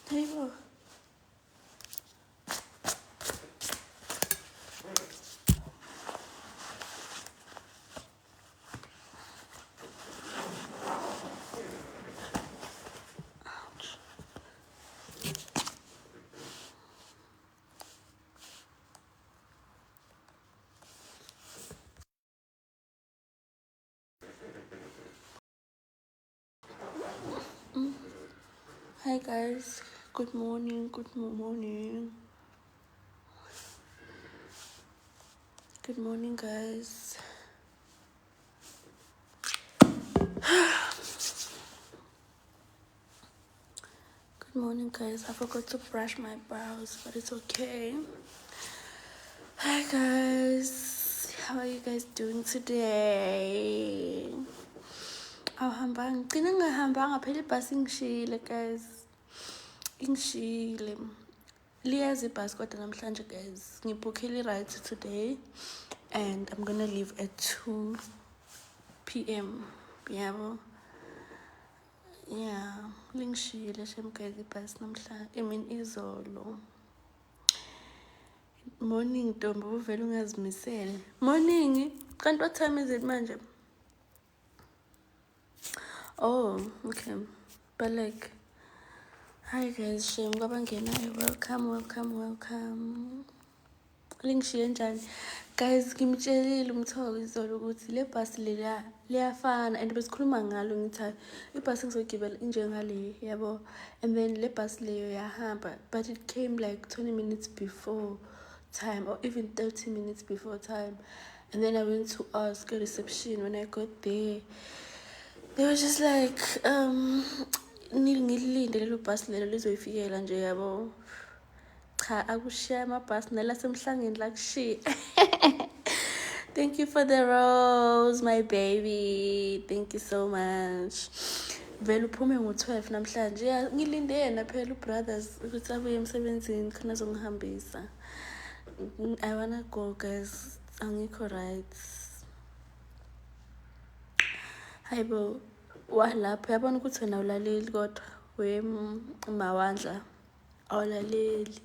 Hayibo. Ouch. Hi guys, good morning, good morning. Good morning guys. Good morning guys. I forgot to brush my brows, but it's okay. Hi guys. How are you guys doing today? Awuhambanga, ngigcine ngingahambanga phela ibhasi ingishiyile guys. Ingishiyile. Liyazi ibhasi kodwa namhlanje guys. Ngibhukhile i-right today and I'm gonna leave at 2 p.m. Yabo. Yeah, lingishiyile shem guys ibhasi namhlanje. I mean izolo. Morning ntombi, uvele ungazimisele. Morning. Kanti what time is it manje? Oh, okay. But like, hi guys, shem kwabangenayo. Welcome, welcome, welcome. Lingishiye njani? Guys, ngimtshelile umthoko izolo ukuthi le bhasi leliya liyafana and besikhuluma ngalo, ngithi hayi, ibhasi engizogibela injengale, yabo. And then le bhasi leyo yahamba, but it came like 20 minutes before time or even 30 minutes before time. And then I went to ask a reception. When I got there, they were just like, ngilinde lelo bhasi lelo lizoyifikela nje, yabo. Cha, akushiya amabhasi nelasemhlangeni lakushiya. Thank you for the rose, my baby. Thank you so much. Vele uphume ngo-12 namhlanje. Yeah, ngilinde yena phela ubrothers ukuthi abuye emsebenzini khona azongihambisa. I wanna go guys. Angikho right. Hayibo, walapho uyabona ukuthi wena awulaleli kodwa we Mawandla, awulaleli.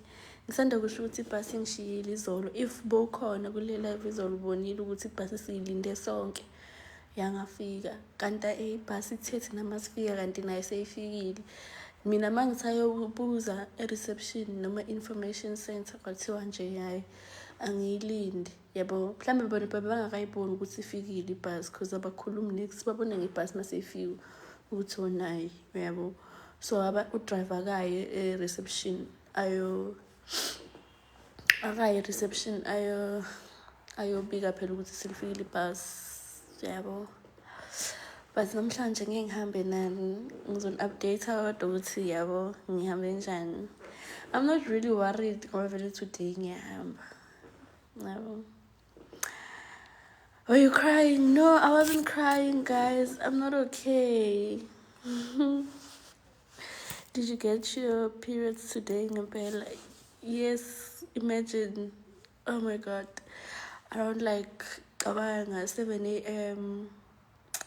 Ngisanda kusho ukuthi ibhasi ingishiyile izolo. If bowukhona kule live izolo, ubonile ukuthi ibhasi siyilinde sonke yangafika. Kanti ibhasi ithe thina masifika kanti nayo seyifikile. Mina uma ngisayobuza e-reception noma information center, kwathiwa nje hayi, angiyilindi, yabo. Mhlawumbe bona bebangakayiboni ukuthi ifikile ibhasi, cause abakhulumi next, babone ngebhasi maseyifika ukuthi onayi, uyabo. So aba udriver akaye e-reception ayo akaye e-reception ayo ayobika phela ukuthi selifikile ibhasi, yabo. But namhlanje ngeke ngihambe nani, ngizoni-update kodwa ukuthi, yabo, ngihambe njani. I'm not really worried ngoba vele today ngiyahamba, yabo. Were you crying? No, I wasn't crying, guys. I'm not okay. Did you get your periods today ngempela? Yes, imagine. Oh my God. Around like cabanga 7 a.m.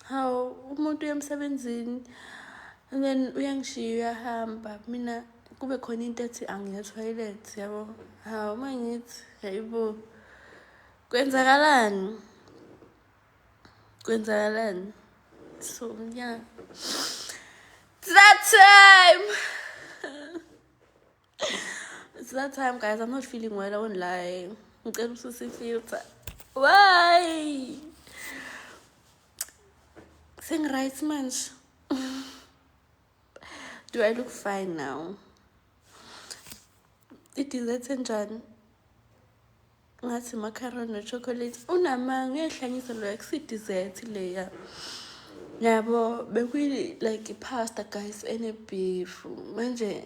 How umuntu uya emsebenzini and then uyangishiya uyahamba, mina kube khona into ethi angiye toilet, yabo. Hawu, uma ngithi hayibo, kwenzakalani, kwenzakalani? So yeah, it's that time, it's that time guys. I'm not feeling well, I won't lie. Ngicela ususe filter. Why? Sengi-right manje. Do I look fine now? I-dessert enjani? Ngathi macaroni no-chocolate. Unamanga, uyahlanyisa loya, kusi-dessert leya, yabo. Bekuyi like i-pasta guys, ene-beef. Manje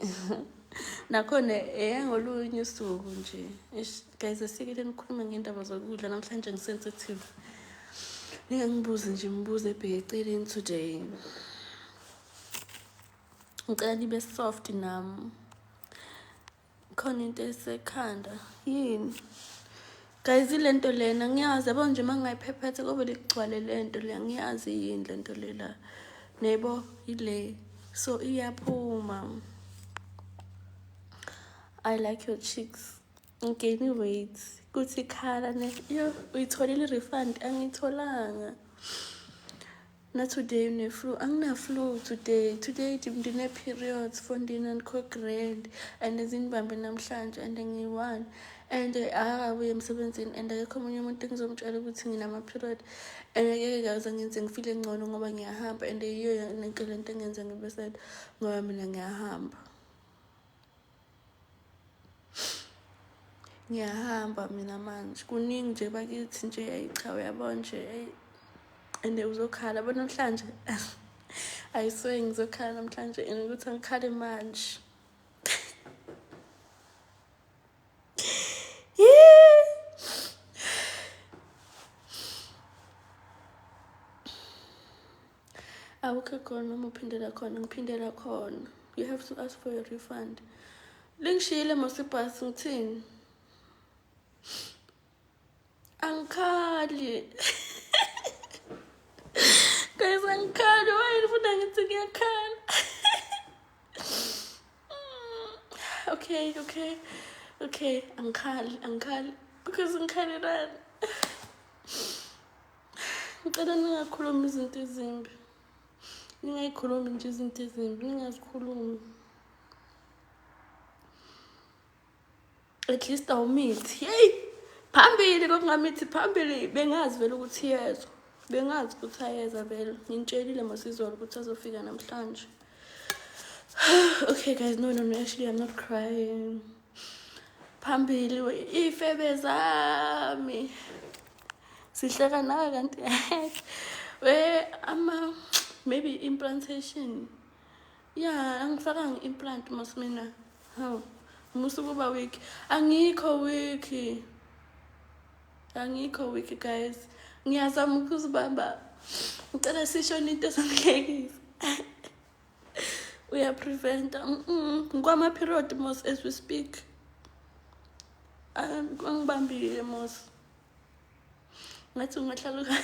nakhona eyangolunye usuku nje. Eish, guys, asikele nikhulume ngendaba zokudla namhlanje, ngi-sensitive. Ningangibuzi nje imibuzo ebheke eceleni today. Ngicela nibe soft nami. Khona into esekhanda yini guys? Ile nto lena ngiyazi, yabo nje, uma ngingayiphephetha kobe ligcwale le nto le. Ngiyazi yini le nto lela, nebo ile, so iyaphuma. I like your cheeks. Ngigain weight. Kuthi khala ne. Yo, uyitholile i-refund? Angiyitholanga. Na today une-flu. Angina-flu today. Today ndine-periods fondini andikho grand and zinibambe namhlanje and ngiyi-one and akakabuyi emsebenzini and akekho omunye umuntu engizomtshela ukuthi nginama-period and angeke kaze ngenze ngifile ngcono ngoba ngiyahamba and yiyo yonke le nto engenza ngibe sad ngoba mina ngiyahamba. Ngiyahamba mina manje kuningi nje bakithi nje ayi cha uyabona nje eyi and uzokhala bona namhlanje. I swear ngizokhala namhlanje and ukuthi angikhale manje. Awukho khona noma uphindela khona, ngiphindela khona. You have to ask for a refund. Lingishiyile mos ibhasi ngithini? Angikhali. Guys, angikhali. Why nifuna ngithi ngiyakhala? Okay, okay. Okay, angikhali, angikhali. Because ngikhalelani? Ngicela ningakhulumi izinto ezimbi. Ningayikhulumi nje izinto ezimbi, ningazikhulumi. At least awumithi. Hey! Phambili kokungamithi phambili bengazi vele ukuthi iyezwa. Bengazi ukuthi ayeza vele. Nginitshelile masizolo ukuthi azofika namhlanje. Okay guys, no no no, actually I'm not crying. Phambili ifebe zami. Sihleka nawe kanti we ama maybe implantation. Yeah, angifakanga implant mos mina. Hawu. Musa ukuba weak. Angikho weak. Angikho weak guys. Ngiyazama ukuzibamba. Ngicela sisho into ezongihlekisa. Uyapreventa. Ngikwama period mos as we speak. Angibambile mos. Ngathi ungahlala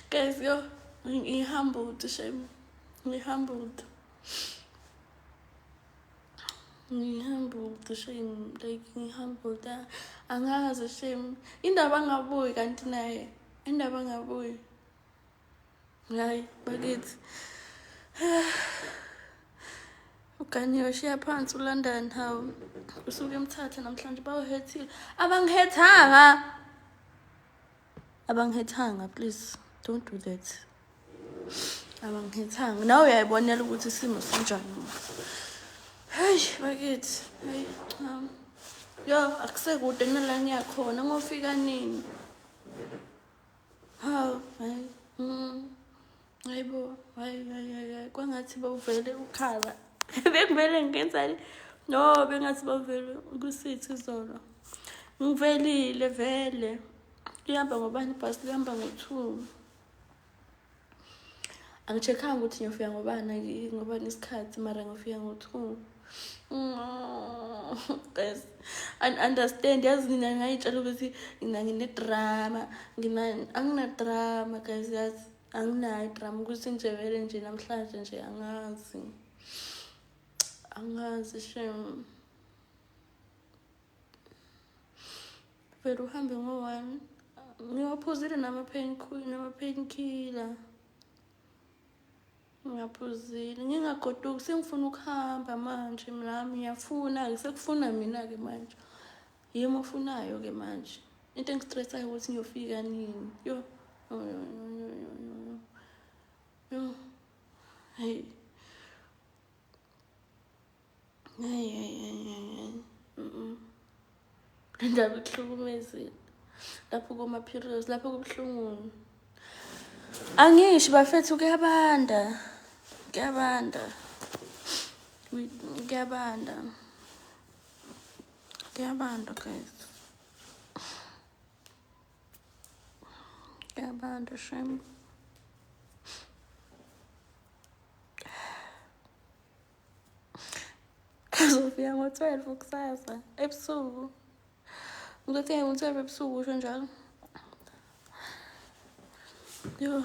guys yo ngihumbled shame. Ngihumbled. Ngihumbled shame, like ngihumbled. Angazi shame. Indaba angabuyi kanti naye. Indaba angabuyi. Hayi bakithi. Uganiwe shiya phansi uLondon hawu. Usuke emthatha namhlanje bawuhethile. Abangihethanga. Abangihethanga please don't do that. Abangihethanga. Nawe uyayibonela ukuthi isimo sinjani. Hey bakithi. Hey cha. Yo akusekude nala ngiyakhona ngofika nini? Hawu hayi. Hayibo, hayi hayi hayi kwangathi bawuvele ukhala. Bekumele ngenzani? No, bengathi bawuvele kusithi izolo. Ngivelile vele. Lihamba ngobani ibhasi? Lihamba ngo-2. Angi-check-anga ukuthi ngiyofika ngobani ngobani isikhathi mara ngiyofika ngo-2. Guys, understand yazi nina ngayitshela ukuthi mina ngine-drama, angina-drama guys yazi. Anginayo idrama ukuthi nje vele nje namhlanje nje angazi. Angazi shem. Vele uhambe ngo-1. Ngiwaphuzile nama-painkiller. Ngiyaphuzile. Ngingagoduki sengifuna ukuhamba manje nami ngiyafuna sekufuna mina-ke manje. Yimi ofunayo-ke manje. Into engistressayo ukuthi ngiyofika nini. Yo. Yo yo yo yo yo. Yo. Hey. Hey hey hey hey. Le ndaba ikuhlukumezile. Lapho kuma periods, lapho kubuhlungu. Angisho bafethu kuyabanda. Kuyabanda. Kuyabanda. Kuyabanda guys. Kuyabanda shame. Ngizofika ngo-12 kusasa ebusuku. Ngizofika ngo-12 ebusuku usho njalo. Yo,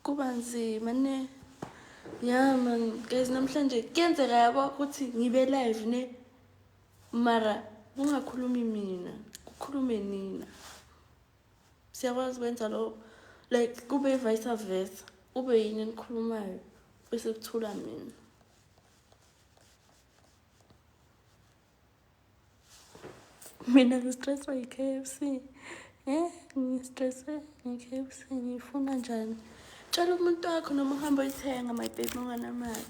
kuba nzima ne. Yeah man, guys namhlanje kuyenzeka yabo ukuthi ngibe live ne. Mara kungakhulumi mina, kukhulume nina. Siyakwazi ukwenza lo, like kube vice versa, ube yini enikhulumayo bese kuthula mina. Mina ngistresswa yi-KFC. Ngistresswe nge-KFC, ngiyifuna njani? Tshela umuntu wakho noma uhambe uyithenga, my baby, unganamali.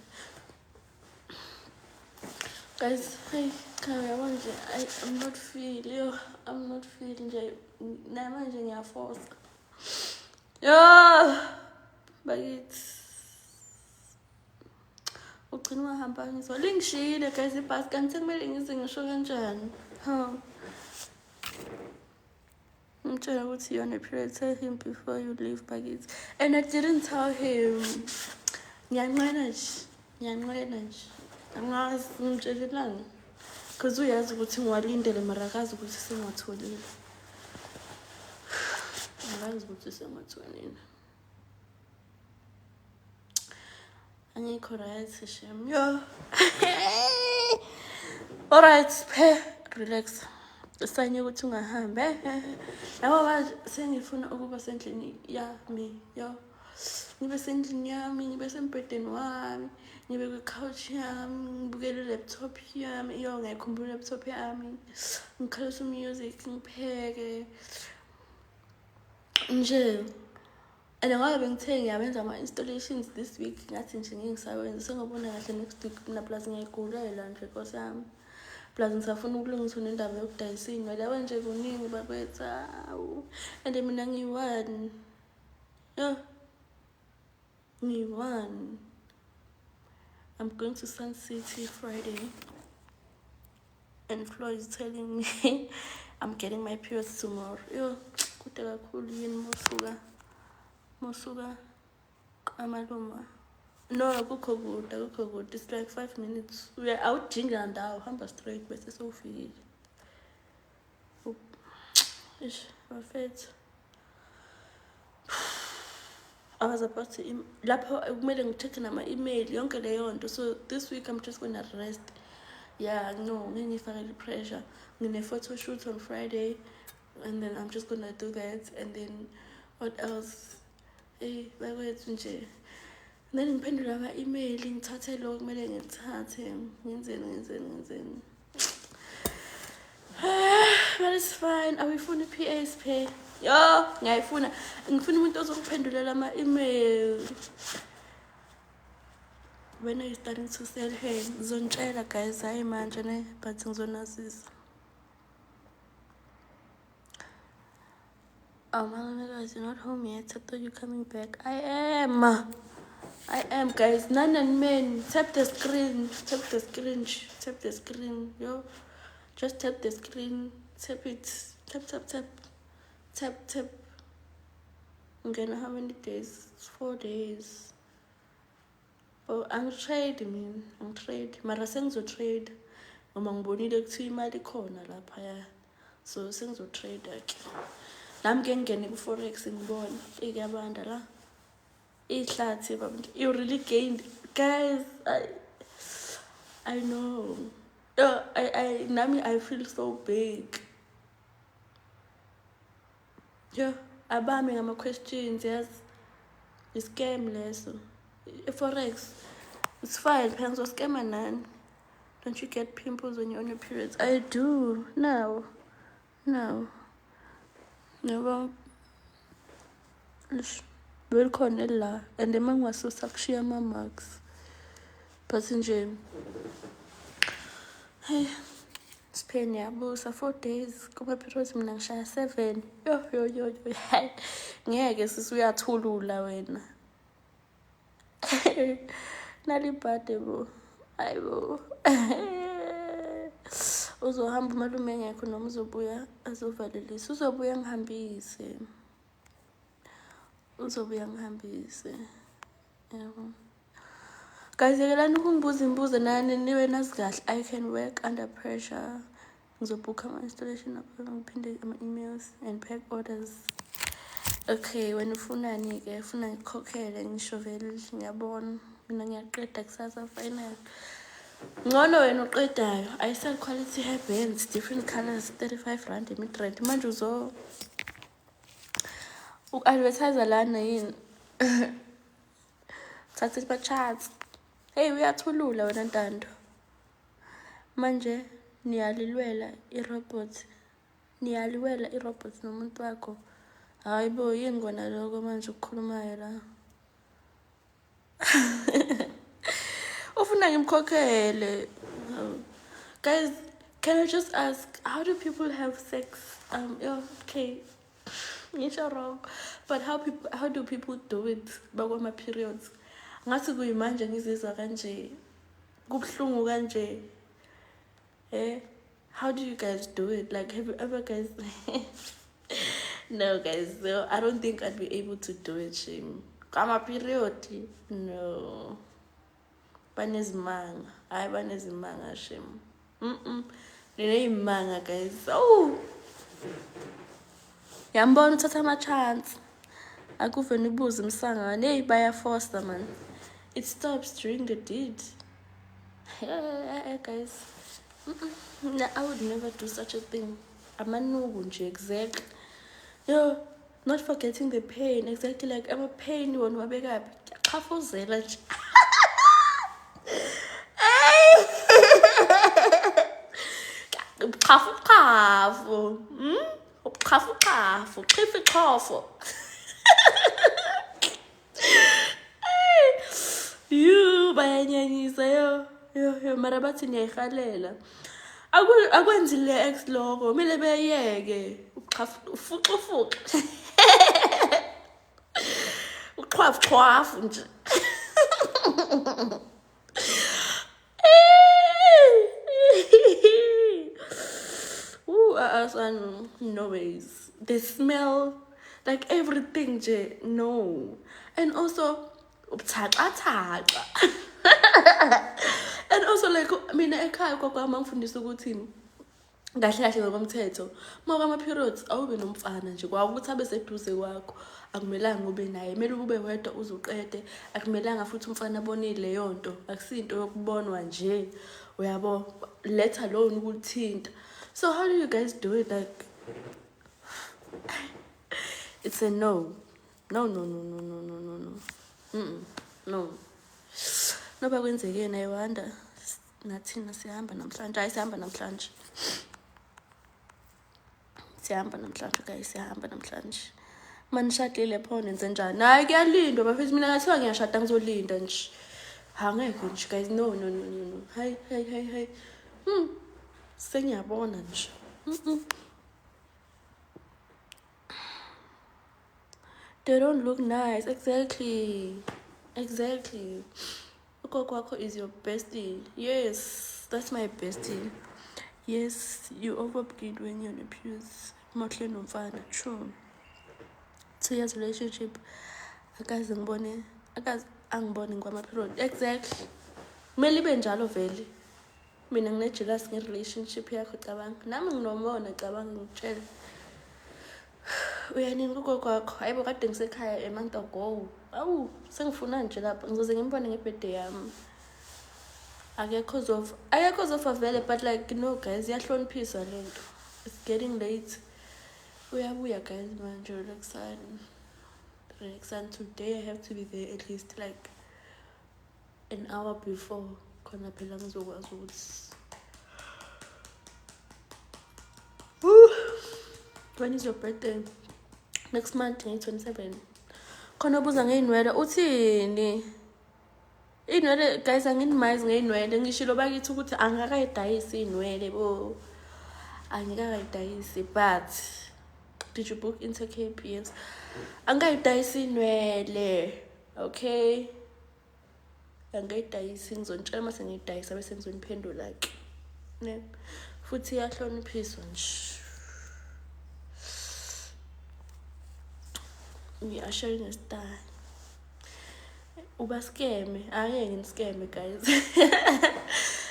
Guys, hey, cha uyabona nje, I'm not feel, yo, I'm not feel nje, namanje ngiyafosa. Yo, bakithi. Ugcina ungahamba ngizwa. Lingishiyile guys ibhasi, kanti sekumele ngize ngisho kanjani? Ha. Ngimtshela ukuthi you're on a period, tell him before you leave bakithi. And I didn't tell him. Ngiyanqena nje, ngiyanqena nje. Angazi ngimtshelelani. Because uyazi ukuthi ngiwalindele mara akazi ukuthi sengiwatholile. Akazi ukuthi sengiwatholile. Angikho right shem. Yo. Alright, phe relax. Sanye ukuthi ungahambi. Yabo manje sengifuna ukuba sendlini yami. Yo. Ngibe sendlini yami, ngibe sembhedeni wami, ngibe kwi-couch yami, ngibukele i-laptop yami. Yo, ngiyayikhumbula i-laptop yami. Ngikhalisa music, ngipheke. Nje. And ngoba bengithe ngiyawenza ama-installations this week, ngathi nje ngeke ngisawenza, sengobona kahle next week. Mina plus ngiyayigulela nje nkosi yami. Plus ngisafuna ukulungisa nendaba yokudayisa iy'nwele. Yabo nje kuningi bakwethu, hawu. And mina ngiyi-one. Yo. Ngiyi-one. I'm going to Sun City Friday. And Flo is telling me I'm getting my periods tomorrow. Yo, kude kakhulu yini mosuka. Mosuka kamaluma. No, akukho kude, akukho kude. It's like 5 minutes. Uya awujingi ndawo, hamba straight bese sewufikile. Ish, bafethu. I was about to lapho kumele ngi-check nama-email yonke leyo nto. So this week I'm just gonna rest. Yeah, no, ngeke ngifakele pressure. Ngine photo shoot on Friday and then I'm just gonna do that, and then what else? Eh, bakwethu nje. Then ngiphendule ama-email, ngithathe lokho kumele ngithathe. Ngenzeni, ngenzeni, ngenzeni. But it's fine. Awuyifuni i-PSP? Yo, ngiyayifuna. Ngifuna umuntu ozongiphendulela ama-email. When are you starting to sell hair? Ngizonitshela guys, hayi manje ne, but ngizonazisa. Oh, my guys, you're not home yet. I thought you're coming back. I am. I am, guys. None and men. Tap the screen. Tap the screen. Tap the screen. Yo. Just tap the screen. Tap it. Tap, tap, tap. Tap, tap. I'm gonna how many days? 4 days. Oh, I'm trade, man. I'm trade. Mara sengizo trade. Ngoba ngibonile kuthiwa imali ikhona laphaya. So sengizo trade ke. Nami ke ngingene ku forex ngibone ikuyabanda la. Ihlathi babantu. You really gained, guys. I know. Yo, I nami I feel so big. Yo, abami ngama questions, yes. Scam leso. Forex. It's fine, phela ngizoscama nani. Don't you get pimples when you're on your periods? I do. No. No. Yabo. Belikhona la and uma ngingasusa kushiya ama marks. But nje hey, Spain yabusa 4 days kuma periods, mina ngishaya 7. Yo yo yo yo. Ngeke sisi uyathulula wena. Nalibhade bo. Hayibo. Uzohamba umalume engekho noma uzobuya azovalelisa. Uzobuya ngihambise. Uzobuya ngihambise. Yabo. Guys, yekelani ukungibuza imibuzo nani nibe nazi kahle. I can work under pressure. Ngizobhukha ama-installation apho ngiphinde ama-emails and pack orders. Okay, wena ufunani-ke? Ufuna ngikukhokhele ngisho vele ngiyabona. Mina ngiyaqeda kusasa final. Ngcono wena uqedayo. I sell quality hair bands, different colors, 35 rand emidrand. Manje uzo uku-advertise lana yini? Thatha ama-chance. Hey, uyathulula wena Ntando. Manje niyalilwela i-robot. Niyaliwela i-robot nomuntu wakho. Hayi bo, yini kona lokho manje ukukhulumayo la? Ufuna ngimkhokhele. Guys, can I just ask, how do people have sex? Okay. Ngisho wrong. But how do people do it bakwama periods? Ngathi kuyimanje ngizizwa kanje. Kubuhlungu kanje. Eh? How do you guys do it? Like, have you ever guys? No, guys, no, I don't think I'd be able to do it, shame. Kama period. No. Banezimanga. Hayi, banezimanga, shame. Nineyimanga, guys. Oh. Yambona uthatha ama chance. Akuve nibuze imsangano. Hey, bayaforce man. It stops during the deed. Hey, guys. No, I would never do such a thing. Amanuku nje, exactly. Yo, not forgetting the pain. Exactly, like I'm a pain wona wabekaphi. Qhafuzela nje. Qhafu qhafu. Qhafu qhafu, qhifi qhofo. You bayanyanyisa yo. Yo, yo mara bathi niyayihalela. Akwenzi le ex lokho, kumele beyeke. Uqhafu ufuqa fuqa. Uqhwafu qhwafu nje. Ooh, no ways. The smell, like everything, nje, no. And also, ubuthaxathaxa. And also, like, mina ekhaya gogo wami wangifundisa ukuthi kahle kahle ngokomthetho uma kwama-periods awube nomfana nje kwakuthi abe seduze kwakho, akumelanga ube naye, kumele ube wedwa uze uqede. Akumelanga futhi umfana abone leyo nto, akusinto yokubonwa nje, uyabo, let alone ukuthinta. So how do you guys do it? Like, it's a no. No, no, no, no, no, no, no, no. No. Noba kwenzekeni, I wonder. Nathina sihamba namhlanje. Hayi, sihamba namhlanje. Sihamba namhlanje, guys, sihamba namhlanje. Manishadile pho nenze njani? Hayi, kuyalindwa bafethu. Mina ngathiwa ngiyashada ngizolinda nje. Angeke nje, guys. No, no, no, no, no. Hayi, hayi, hayi, hayi. Sengiyabona nje. They don't look nice. Exactly. Exactly. Ugogo wakho is your bestie. Yes, that's my bestie. Yes, you overbleed when you're on a periods. Mohle nomfana. True. 2 years relationship. Akaze ngibone, akaze angibone ngkwama period. Exactly. Kumele ibe njalo vele. Mina ngine jealous nge relationship yakho, cabanga. Nami nginomona, cabanga, ngikutshela. Uyanini kugogo wakho? Hayibo, kade ngisekhaya a month ago. Awu, sengifuna nje lapha. Ngizoze ngimbone ngebirthday yami. Akekho zofa. Akekho zofa vele, but like no guys, iyahloniphiswa lento. It's getting late. Uyabuya guys manje, relaxani. Relaxani. Today I have to be there at least like an hour before. Khona phela ngizokwazi ukuthi. When is your birthday? Next month, 27. Khona obuza ngey'nwele, uthini? Iy'nwele, guys, anginimazi ngey'nwele. Ngishilo bakithi ukuthi angikakayidayisi iy'nwele bo. Angikakayidayisi, but did you book Intercape? Yes. Angikayidayisi iy'nwele, okay? Angikayidayisi, ngizonitshela mase ngiyidayisa bese ngizoniphendula ke. Ne? Futhi iyahloniphiswa nje. We are sharing a star. Uba scam. Angeke nginiscam guys.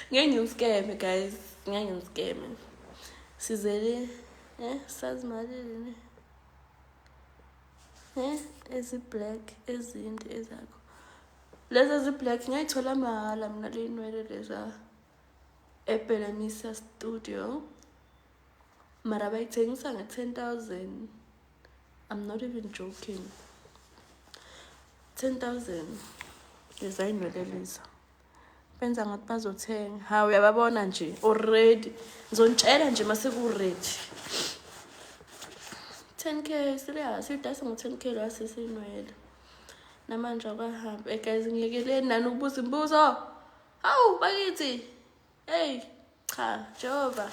Ngeke nginiscam guys. Ngeke nginiscam. Sizele sazimalile ne. Ezi black ezinde ezakho. Lezi ezi black ngayithola mahala mina le inwele leza. eBelamisa Studio, mara bayithengisa nge-10,000. I'm not even joking, 10,000. Lezayinwele leza benza ngathi bazothenga. Hawu, uyababona nje already, ngizonitshela nje mase ku-ready. 10K serious, idayisa ngo-10K lo asesinwele namanje akahambi. Hey guys, ngiyekeleni nani ukubuza imibuzo. Hawu bakithi, hey cha Jehova,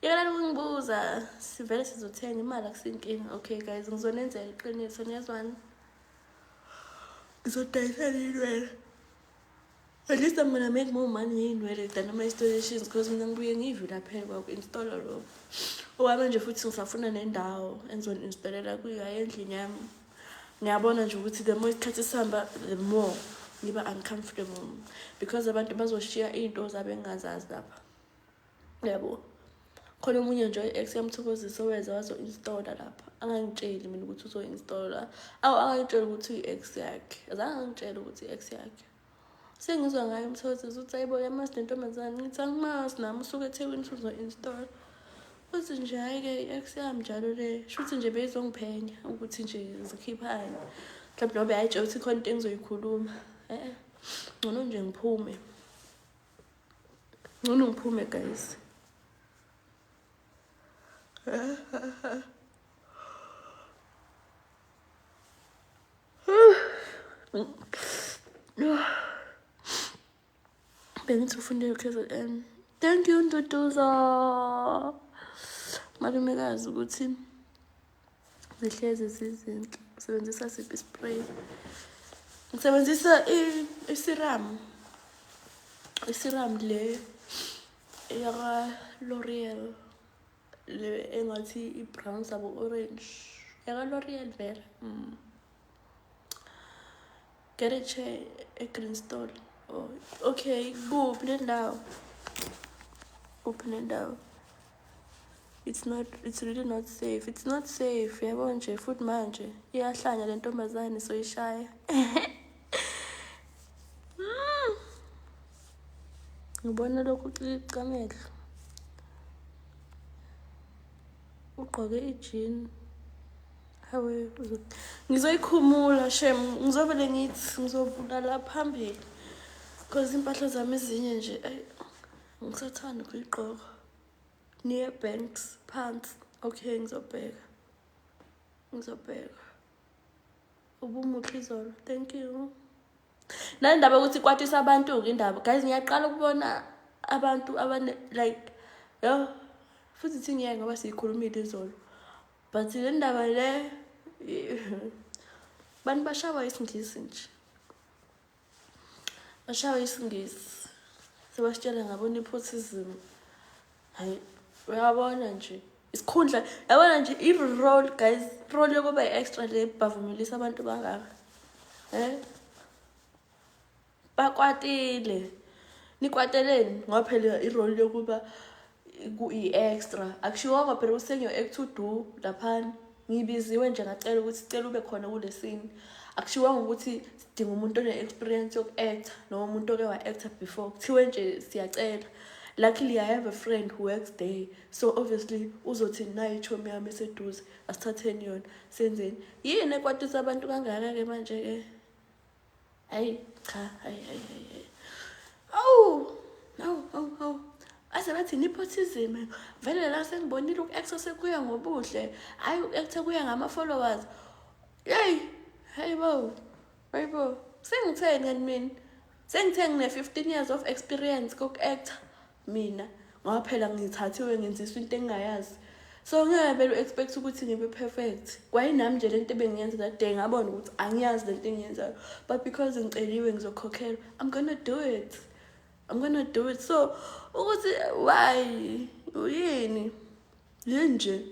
yekelani ukungibuza, sivele sizothenga, imali akusinkinga. Okay guys, ngizonenzela iqiniso, niyazwana, ngizodayisela iy'nwele. At least I'm gonna make more money ngey'nwele than ama-installations, because mina ngibuye ngiyivula phela kwaku-installa lokho okwamanje, futhi ngisafuna nendawo engizoni-installela kuyo, hhayi endlini yami. Ngiyabona nje ukuthi the more isikhathi sihamba, the more ngiba uncomfortable, because abantu bazoshiya iy'nto zabo engingazazi lapha, yabo. Khona omunye nje i-ex yamthokozisa oweza wazo-installa lapha, angangitsheli mina ukuthi uzo-installa. Awu, angangitsheli ukuthi uyi-ex yakhe, azange angitshele ukuthi i-ex yakhe. Sengizwa ngayo umthokozisa ukuthi ayibo, yamazi le ntombazane. Ngithi angimazi nami, usuke eThekwini usuzo-installa. Uthi nje hhayi-ke, i-ex yami njalo le, shuthi nje beyizongiphenya ukuthi nje zikhiphani, mhlawumbe noba yayitshela ukuthi khona into engizoyikhuluma. E-e, ngcono nje ngiphume, ngcono ngiphume guys. Bengithi ufunde u-KZN. Thank you Nduduzo, malumekazi, ukuthi zihlezi zizinhle. Usebenzisa siphi ispray? Ngisebenzisa i-serum, i-serum le yaka-L'Oreal, le engathi i-brown sabo orange, yaka-L'Oreal vele. Get a chair e-Greenstone. Oh, okay, kuphi nendawo? Kuphi nendawo? It's not, it's really not safe, it's not safe, yabo nje. Futhi manje iyahlanya le ntombazane, soyishaya. Ngibona lokhu ucikica amehlo, ugqoke ijini. Hawe, ngizoyikhumula shem, ngizovele ngithi ngizovula phambili, because impahla zami ezinye nje ayi ngisathanda ukuyigqoka. Near Banks phansi. Okay, ngizobheka, ngizobheka. Ubumuhle izolo, thank you. Nale ndaba yokuthi ikwatisa abantu-ke indaba guys, ngiyaqala ukubona abantu abane like yo, futhi thi ngiyeke ngoba siyikhulumile izolo, but le ndaba le, bantu bashawa isiNgisi nje, bashawa isiNgisi, sebasitshela ngabo nepotism. Hayi, uyabona nje isikhundla, yabona nje i-role guys, role yokuba i-extra le bavumelisa abantu bangaka, bakwatile. Nikwateleni? Ngoba phela i-role yokuba i-extra akushiwongo phela ukuthi sengiyo-act to do laphana. Ngibiziwe nje, ngacela ukuthi sicela ube khona kule scene. Akushiwongo ukuthi sidinga umuntu one-experience yoku-acta noma umuntu oke wa-acta before. Kuthiwe nje siyacela. Luckily I have a friend who works there, so obviously uzothi nayo ichomi yami eseduze, asithatheni yona senzeni. Yini ekwatisa abantu kangaka-ke manje-ke? Hayi cha, hayi hayi hayi, awu awu awu awu, ase bathi nepotism vele. La sengibonile uku-acta sekuya ngobuhle, hhayi uku-acta kuya ngama-followers. Yeyi, hayi bo, hayi bo, sengitheni kanti mina? Sengithe ngine-15 years of experience koku-acta mina, ngoba phela ngithathiwe ngenziswa into engingayazi, so ngeke vele u-expect ukuthi ngibe perfect. Kwayinami nje lento ebengiyenza that day, ngabona ukuthi angiyazi lento engiyenzayo, but because ngiceliwe, ngizokhokhelwa, I'm gonna do it, I'm gonna do it. So ukuthi why, yini, yini nje,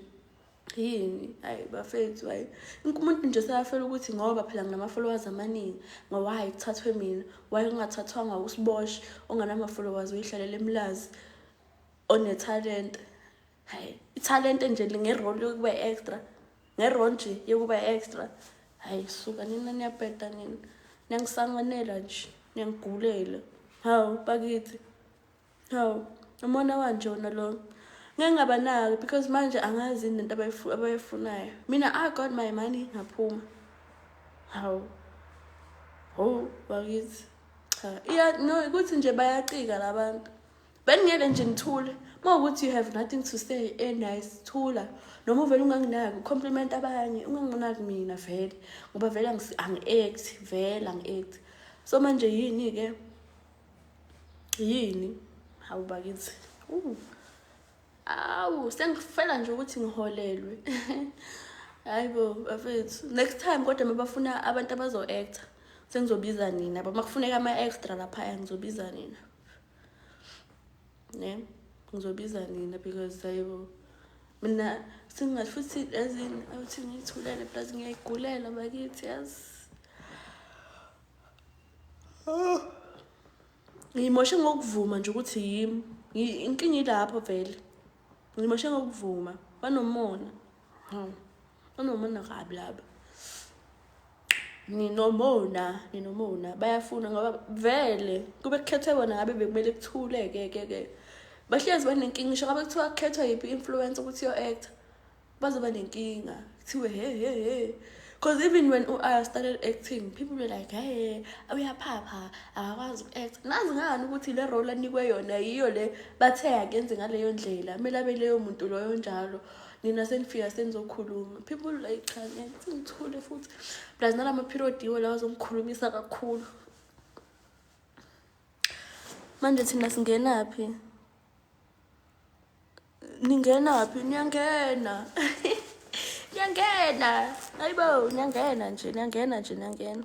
yini? Hayi bafethu, hayi, umuntu nje seyafela ukuthi ngoba phela nginama-followers amaningi, ngo-why kuthathwe mina, why kungathathwanga uSibosh onganama-followers, uyihlalela eMlazi, onethalente? Hayi, ithalente nje ngerole yokuba extra, ngerole nje yokuba extra. Hayi suka nina, niyabheda nina, niyangisanganela nje, niyangigulela. Hawu bakithi. Hawu, umona wanje wona lo. Ngeke ngabanaki because manje angazi yini lento abayifunayo. Mina I got my money, ngaphuma. Hawu. Ho, bakithi. Cha, iya no, ukuthi nje bayacika labantu. Beningeke nje nithule. Uma ukuthi you have nothing to say, nice, thula. Noma uvele unganginaki, compliment abanye, unganginaki mina vele. Ngoba vele angi-act, vele angi-act. So manje yini ke? Yini? Hawu bakithi. Awu, sengifela nje ukuthi ngiholelwe. Hayibo bafethu. Next time kodwa mabafuna abantu abazo-acta, sengizobiza nina. Makufuneka ama-extra laphaya, ngizobiza nina. Ne? Ngizobiza nina because hayibo. Mina singathi futhi yazini, awuthi ngiyithulele plus ngiyayigulela bakithi, yazi. Oh. Ngiyimoshe ngokuvuma nje ukuthi yimi. Inkinga ilapho vele. Ngimoshe ngokuvuma. Banomona. Hawu. Banomona kabi laba. Ninomona, ninomona. Bayafuna ngoba vele kube kukhethwe bona, ngabe bekumele kuthule ke ke ke. Bahlezi banenkinga, ngisho ngabe kuthiwa kukhethwa yiphi influencer ukuthi yo-acta, bazoba nenkinga. Kuthiwe he he he. Because even when I started acting, people were like, hey, uyaphapha, akakwazi uku-act. Nazi ngani ukuthi le role anikwe yona yiyo le bathe akenze ngaleyo ndlela. Kumele abe leyo muntu loyo njalo. Nina senifika senizokhuluma. People like, cha, ngiyathi ngithule futhi. Plus nalama period iwo lawa azongikhulumisa kakhulu. Manje thina singenaphi? Ningenaphi? Niyangena. Niyangena. Hayibo, niyangena nje, niyangena nje, niyangena.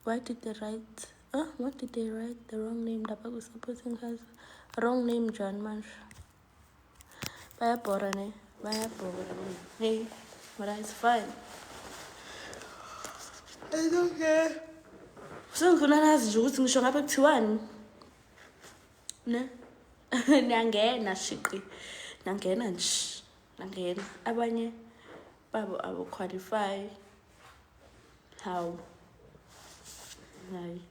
Why did they write? What did they write? The wrong name lapha ku supporting cast. Wrong name njani manje? Bayabhora ne? Bayabhora. Hey, but it's fine. It's okay. Sengifuna nazi nje ukuthi ngisho ngabe kuthiwani. Ne? Niyangena shiqi. Nangena nje. Nangena. Abanye babo abo qualify. Hawu. Hayi.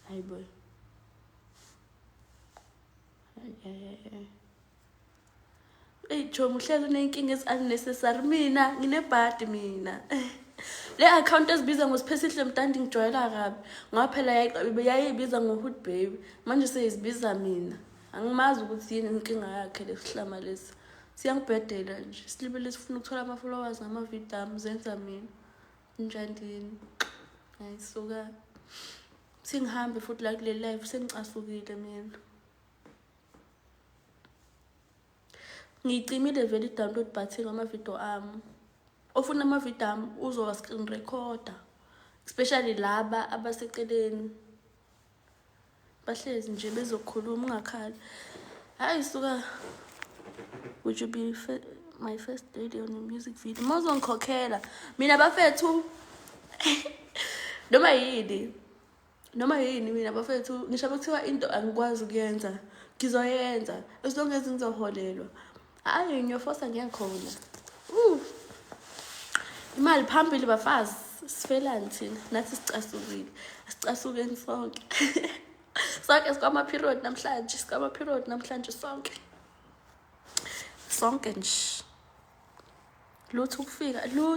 Hayi boy. Hayi hayi hayi. Eyi chomi, uhlezi uney'nkinga ezi-unnecessary. Mina nginebhadi mina. Le account ezibiza ngoSiphesihle Mtandi ngijwayela kabi. Ngoba phela yayibiza ngo-Hood Baby. Manje seyizibiza mina. Angimazi ukuthi yini inkinga yakhe lesihlama lesi. Siyangibhedela nje. Silibele sifuna ukuthola ama-followers ngama-video ami, zenza mina. Njandini. Hayi suka. Singihambe futhi la kule live, sengicasukile mina. Ngiyicimile vele i-download button ngama-video ami. Ofuna ama-video ami uzowa screen recorder. Especially laba abaseceleni. Bahlezi nje bezokhuluma, ungakhali. Hayi suka. Would you be my first lady on a music video? Mawuzongikhokhela. Mina bafethu noma yini. Noma yini mina bafethu, ngisho kuthiwa into angikwazi ukuyenza, ngizoyenza as long as ngizoholelwa. Hayi, ngiyofosa ngiyakhona. Imali phambili bafazi, sifelani thina, nathi sicasukile. Sicasukeni sonke. Sonke sikwama period namhlanje, sikwama period namhlanje sonke. Sonke nje. Lutho ukufika, lutho.